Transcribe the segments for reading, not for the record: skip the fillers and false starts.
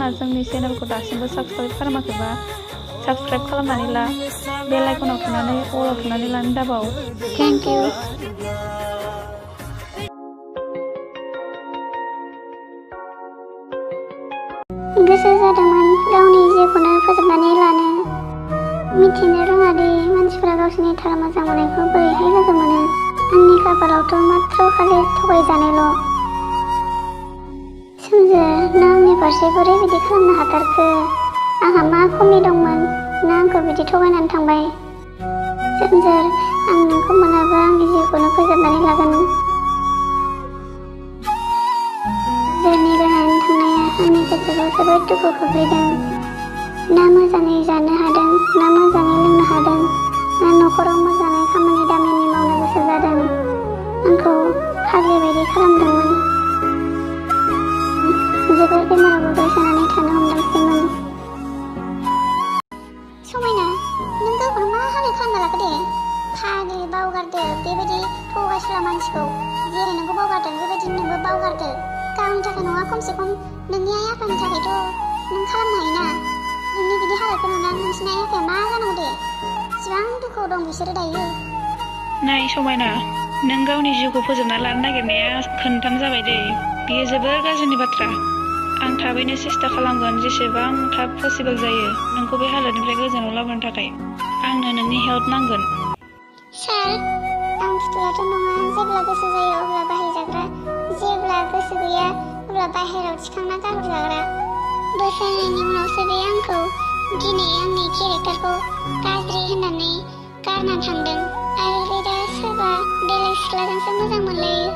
नोंथाङा जोंनि चेनेलखौ दासिमबो साबस्क्राइब खालामाखैबा साबस्क्राइब खालामनानै ला, बेल आइकनाव थुनानै अलाव थुनानै लानो दाबाव। Thank you. गोसो जादोंमोन गावनि जिउखौनो फोजोबनानै लानो। मिथिनो रोङादि मानसिफोरा गावसोरनि थार मोजां मोननायखौ बोरैहाय लोगो मोनो। आंनि खाफालावथ' मात्र खालि थगायजानायल'। सोमजोर, नों आंनि फारसे बोरै बिदि खालामनो हाथारखो? आंहा मा खमि दंमोन ना आंखौ बिदि थगायनानै थांबाय? सोमजोर, आं नोंखौ मोनाबा आंनि जिउखौनो फोजोबनानै लागोन। सोमजोरनि गोजानानै थांनाया आंनि गोसोखौ जोबोद दुखु खोख्लैदों। ना मोजाङै जानो हादों, ना मोजाङै लोंनो हादों, ना न'खराव मोजाङै खामानि दामानि मावनो गोसो जादों। आंखौ फाग्लि बायदि खालामदोंमोन। जोबोद बेमाराव गोग्लैसोनानै थानो हमदोंसैमोन। समायना, नों गावखौनो मा हालोद खालामना लाखो दे? फाग्लि, बावगारदो बेबायदि थगायसुला मानसिखौ। जेरै नोंखौ बावगारदों बेबायदिनो नोंबो बावगारदो। गावनि थाखाय नङा, खमसे खम नोंनि आइ आफानि थाखायथ' नों खालामनो हायोना। नोंनि बिदि हालोदखौ नुनानै नोंसिनि आइ आफाया मा जानांगौ दे? बेसेबां दुखुआव दं बिसोरो दायो। नाय समायना, नों गावनि जिउखौ फोजोबना लानो नागिरनाया खोनथाम जाबाय दे। बेयो जोबोर गाज्रिनि बाथ्रा। आं थाबैनो सेस्था खालामगोन जेसेबां थाब पसिबोल जायो नोंखौ बे हालोदनिफ्राय गोजानाव लाबोनो थाखाय। आंनो नोंनि हेल्प नांगोन। सार, आं फुथुलाथ' नङा। जेब्ला गोसो जायो अब्ला बाहायजाग्रा, जेब्ला गोसो गैया अब्ला बाहेरायाव थिखांना गारहरजाग्रा। बोसोरनैनि उनावसो बे आंखौ दिनै आंनि केरेक्टारखौ गाज्रि होननानै गारना थांदों आरो बे दा सोरबा बेलेग सिख्लाजोंसो मोजां मोनलायो।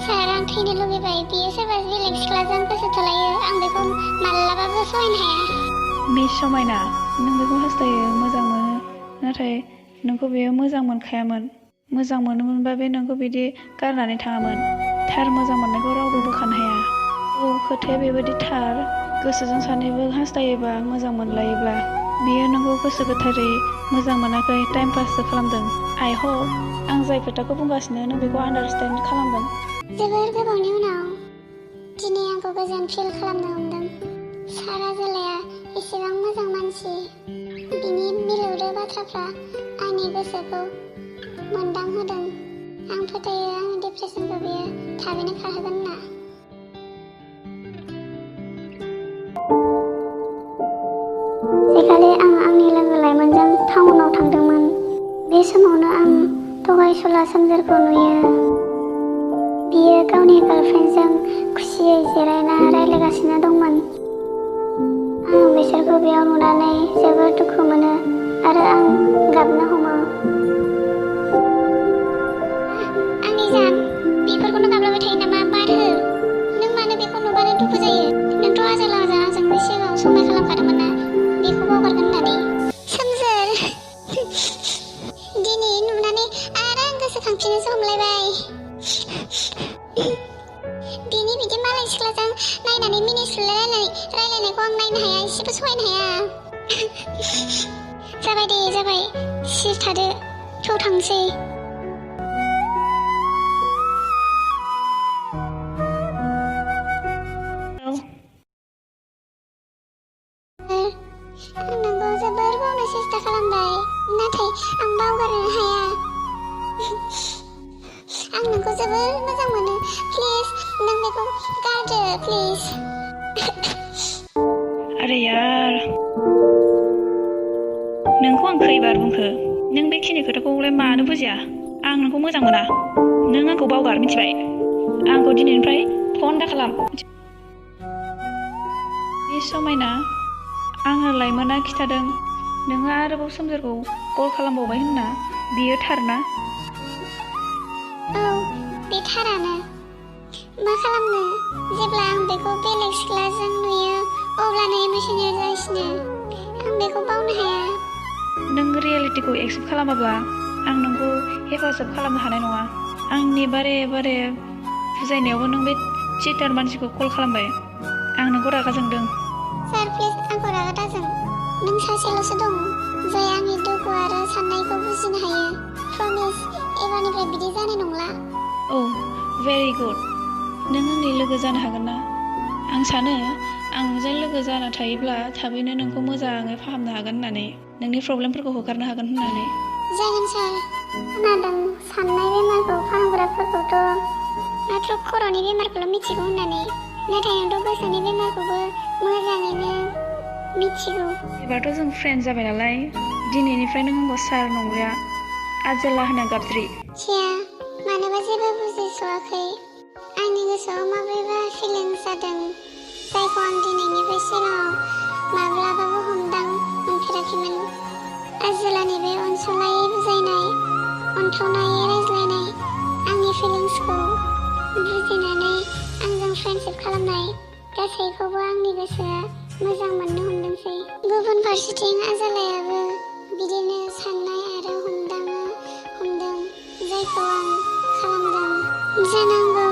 सार, आं थैनो लुबैबाय। बियो सोरबा बेलेग सिख्लाजों गोसो थोलायो। आं बेखौ मालाबाबो सहायनो हाया। मिस समायना, नों बेखौ हास्थायो, मोजां मोनो, नाथाय नोंखौ बेयो मोजां मोनखायामोन। मोजां मोनोमोनबा बे नोंखौ बिदि गारनानै थाङामोन। थार मोजां मोननायखौ रावबो बोखानो हाया। औ, खोथाया बेबायदि थार। गोसोजों सानैबो हास्थायोबा, मोजां मोनलायोब्ला। बियो नोंखौ गोसो गोथारै मोजां मोनाखै, टाइम पाससो खालामदों। आइ हप आं जाय खोथाखौ बुंगासिनो नों बेखौ आन्डारस्टेन्ड खालामगोन। जोबोर गोबावनि उनाव दिनै आंखौ गोजोन फिल खालामनो हमदों। सारा जोलाया एसेबां मोजां मानसि। बिनि मिलौदो बाथ्राफ्रा आंनि गोसोखौ मोनदांहोदों। आं फोथायो आंनि डिप्रेसनखौ बियो थाबैनो खारहोगोन होनना। सानसेखालि आं आंनि लोगो लाइमोनजों टाउनाव थांदोंमोन। बे समावनो आं थगायसुला सोमजोरखौ नुयो। बियो गावनि गार्लफ्रेन्डजों खुसियै जिरायना रायज्लायगासिनो दंमोन। आं बिसोरखौ बेयाव नुनानै जोबोद दुखु मोनो आरो आं गाबनो हमो। आंनि जान, बेफोरखौनो गाबलाबाय थायो नामा? बाद हो। नों मानो बेखौ नुबानो दुखु जायो? नोंथ' आजां आंजोंनि सिगाङाव समाय खालामखादोंमोन ना बेखौ बावगारगोन होननानै। सोमजोर, दिनै नुनानै आरो आं गोसोखांफिननोसो हमलायबाय। बिनि बिदि मालाय सिख्लाजों नायनानै मिनिस्लुलाय रायलायनायखौ आं नायनो हाया, एसेबो सहायनो हाया। जाबाय दे, जाबाय, सिरि थादो। थौ थांसै। आं नोंखौ जोबोर बावनो सेस्था खालामबाय, नाथाय आं बावगारनो हाया। आं नोंखौ जोबोर मोजां मोनो। प्लिज, नों बेखौ गारदो, प्लिज। अरे यार, नोंखौ आं खैबार बुंखो? नों बेखिनि खोथाखौलाय मानो बुजिया? आं नोंखौ मोजां मोना। नों आंखौ बावगार, मिथिबाय? आंखौ दिनैनिफ्राय फन दाखालाम। मिस समायना, आङो लाइमोना खिथादों नोङो आरोबाव सोमजोरखौ कल खालामबावबाय होनना। बियो थार ना? औ, बे थारानो। मा खालामनो, जेब्ला आं बेखौ बेलेग सिख्लाजों नुयो अब्लानो इमोसनेल जासिनो। आं बेखौ बावनो हाया। नों रियेलिटिखौ एक्सेप्ट खालामाब्ला आं नोंखौ हेफाजाब खालामनो हानाय नङा। आंनि बारे बारे बुजायनायावबो नों बे चिटार मानसिखौ कल खालामबाय। आं नोंखौ रागा जोंदों। सार, प्लिज आंखौ रागा दाजों। नों सासेल'सो दं जाय आंनि दुखु आरो साननायखौ बुजिनो हायो। प्रमिस, एबारनिफ्राय बिदि जानाय नंला। औ, भेरि गुड। नों आंनि लोगो जानो हागोन ना? आं सानो आं नोंजों लोगो जाना थायोब्ला थाबैनो नोंखौ मोजाङै फाहामनो हागोन होननानै, नोंनि प्रब्लेमफोरखौ होखारनो हागोन होननानै। जागोन सार। खोनादों साननाय बेमारखौ फाहामग्राफोरखौथ' माथ्र' खर'नि बेमारखौल' मिथिगौ होननानै, नाथाय आंथ' गोसोनि बेमारखौबो मोजाङैनो मिथिगौ। एबारथ' जों फ्रेन्ड जाबाय नालाय, दिनैनिफ्राय नों आंखौ सार नंलिया, आजोला होना गाबज्रि। छेया, मानोबा जेबो बुजिस'वाखै। आंनि गोसोआव माबोरैबा फिलिंस जादों, जायखौ आं दिनैनिफ्राय सिगाङाव माब्लाबाबो हमदां मोनफेराखैमोन। आजोलानि बे अनसुलायै बुजायनाय, अनथावनायै रायज्लायनाय, आंनि फिलिंसखौ बुजिनानै आंजों फ्रेन्डशिप खालामनाय, गासैखौबो आंनि गोसोआ मोजां मोननो हमदोंसै। गुबुन फारसेथिं आजोलायाबो बिदिनो साननाय आरो हमदों, जायखौ आं खालामदों। जानांगौ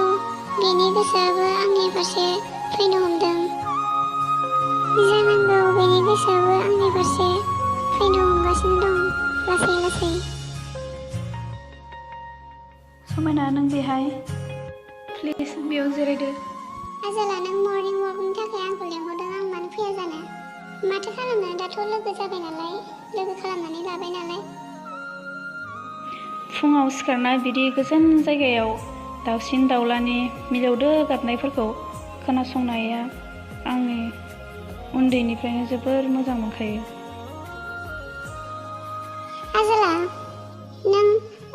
बेनि गोसोआबो आंनि फारसे फैनो हमदों। जानांगौ बेनि गोसोआबो आंनि फारसे फैनो हमगासिनो दं, लासै लासै। समायना, नों बेहाय प्लिज बेयाव जिरायदो। आजोला, नों मर्निं वाकनि थाखाय आंखौ लेंहरदों, आं मानो फैया जानो? माथो खालामनो, दाथ' लोगो जाबाय नालाय, लोगो खालामनानै लाबाय नालाय। फुङाव सिखारना बिदि गोजान जायगायाव दाउसिन दाउलानि मिलौदो गाबनायफोरखौ खोनासंनाया आंनि उन्दैनिफ्रायनो जोबोर मोजां मोनखायो। आजोला, नों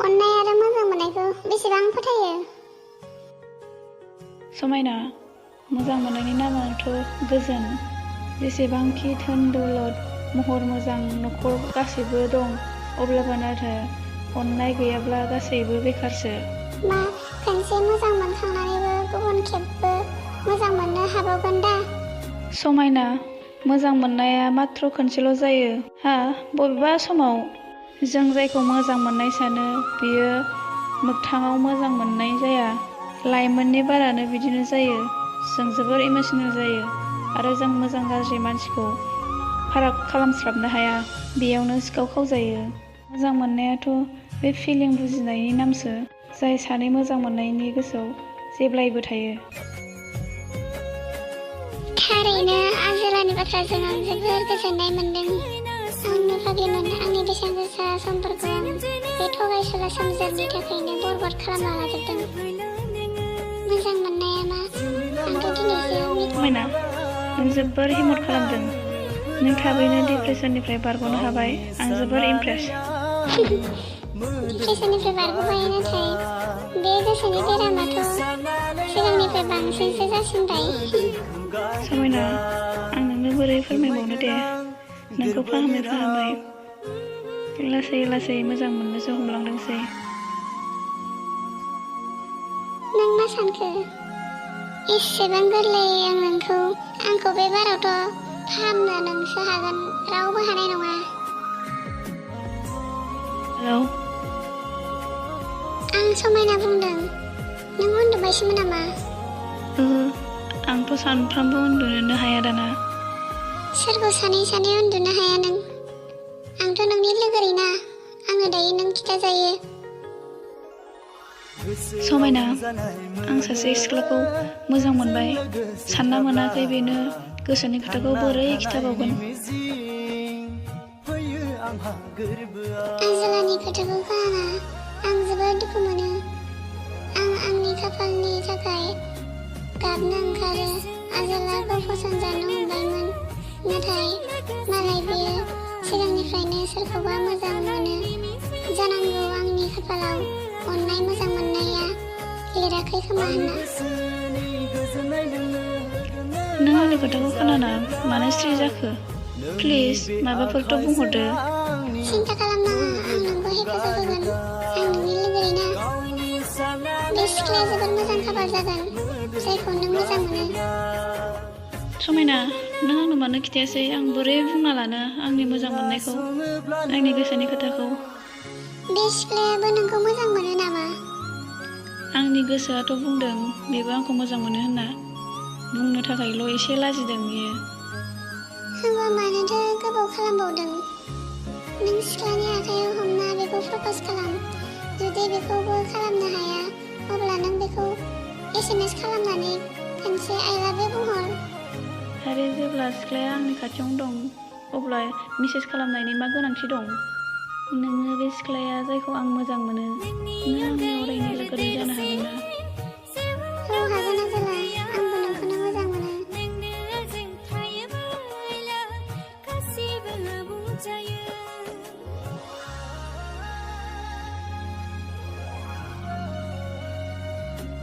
अननाय आरो मोजां मोननायखौ बेसेबां फोथायो? समायना, मोजां मोननायनि नामाथ' गोजोन। जेसेबांखि धोन दौलत, महर मोजां न'खर गासैबो दं, अब्लाबो नाथाय अननाय गैयाब्ला गासैबो बेखारसो। मा खनसे मोजां मोनखांनानैबो गुबुन खेबबो मोजां मोननो हाबावगोन दा? समायना, मोजां मोननाया माथ्र' खनसेल' जायो। बबेबा समाव जों जायखौ मोजां मोननाय सानो बियो मोगथाङाव मोजां मोननाय जाया। लाइमोननि बारानो बिदिनो जायो। जों जोबोर इमोसनेल जायो आरो जों मोजां गाज्रि मानसिखौ फाराग खालामस्लाबनो हाया। बेयावनो सिखाव खावजायो। मोजां मोननायाथ' बे फिलिं बुजिनायनि नामसो, जाय सानै मोजां मोननायनि गोसोआव जेब्लायबो थायो। थारैनो आजोलानि बाथ्राजों आं जोबोर गोजोननाय मोनदों। आं नुवाखैमोन आंनि बेसेन गोसा समफोरखौ आं बे थगायसुला सोमजिनि थाखायनो बरबाद खालामना लाजोबदों। मोजां मोननाया मा? आंथ' दिनैसो समायना, नों जोबोर हिम्मत खालामदों। नों थाबैनो डिप्रेसननिफ्राय बारग'नो हाबाय। आं जोबोर इमप्रेस। डिप्रेसननिफ्राय बारग'बाय, नाथाय बे गोसोनि बेरामाथ' सिगांनिफ्राय बांसिनसो जासिनबाय। समायना, आं नोंनो बोरै फोरमायबावनो दे। नोंखौ फाहामै लासै लासै मोजां मोननोसो हमलांदोंसै। नों मा सानखो? एसेबां गोरलैयै आंखौ बे बारावथ' फाहामनो नोंसो हागोन, रावबो हानाय नङा। हेलौ? आं समायना बुंदों। नों उन्दुबायसोमोन नामा? आंथ' सानफ्रामबो उन्दुनोनो हाया दाना। सोरखौ सानै उन्दुनो हाया नों? आंथ' नोंनि लोगोरिना, आङो दायो नों खिथाजायो। समायना, आं सासे सिख्लाखौ मोजां मोनबाय। सानना मोनाखै बेनो गोसोनि खोथाखौ बोरै खिथाबावगोन। आजोलानि खोथाखौ खोनाना आं जोबोद दुखु मोनो। आं आंनि खाफालनि थाखाय गाबनो ओंखारो। आजोलाखौ फसंजानो हमबायमोन, नाथाय मालाय बियो सिगांनिफ्रायनो सोरखौबा मोजां मोनो। जानांगौ आंनि खाफालाव अननाय मोजां मोननाया लिराखै खोमा होनना। नों आंनि खोथाखौ खोनाना मानो स्रि जाखो? प्लिज माबाफोरथ' बुंहरदो। सिन्था खालामनाङा, आं नोंखौ हेफाजाब होगोन। आं नोंनि लोगोरिना। बे सिख्लाया जोबोद मोजां खाफाल जागोन, जायखौ नों मोजां मोनो। समायना, नों आंनो मानो खिथायासै? आं बोरै बुंना लानो आंनि मोजां मोननायखौ, आंनि गोसोनि खोथाखौ? बे सिख्लायाबो नोंखौ मोजां मोनो नामा? आंनि गोसोआथ' बुंदों बेबो आंखौ मोजां मोनो होनना। बुंनो थाखायल' एसे लाजिदों बियो। होमबा मानोथो गोबाव खालामबावदों? नों सिख्लानि आखाइयाव हमना बेखौ प्रप'ज खालाम। जुदि बेखौबो खालामनो हाया, अब्ला नों बेखौ SMS खालामनानै खनसे I love you बुंहर। आरो जेब्ला सिख्लाया आंनि खाथियावनो दं अब्ला मेसेज खालामनायनि मा गोनांथि दं? नोङो बे सिख्लाया जायखौ आं मोजां मोनो, नों आंनि अरायनि लोगोरि जानो हागोन ना? औ हागोन आजोला, आंबो नोंखौनो मोजां मोनो। नोंनो आंजों थायोबोला गासिबो आबुं जायो।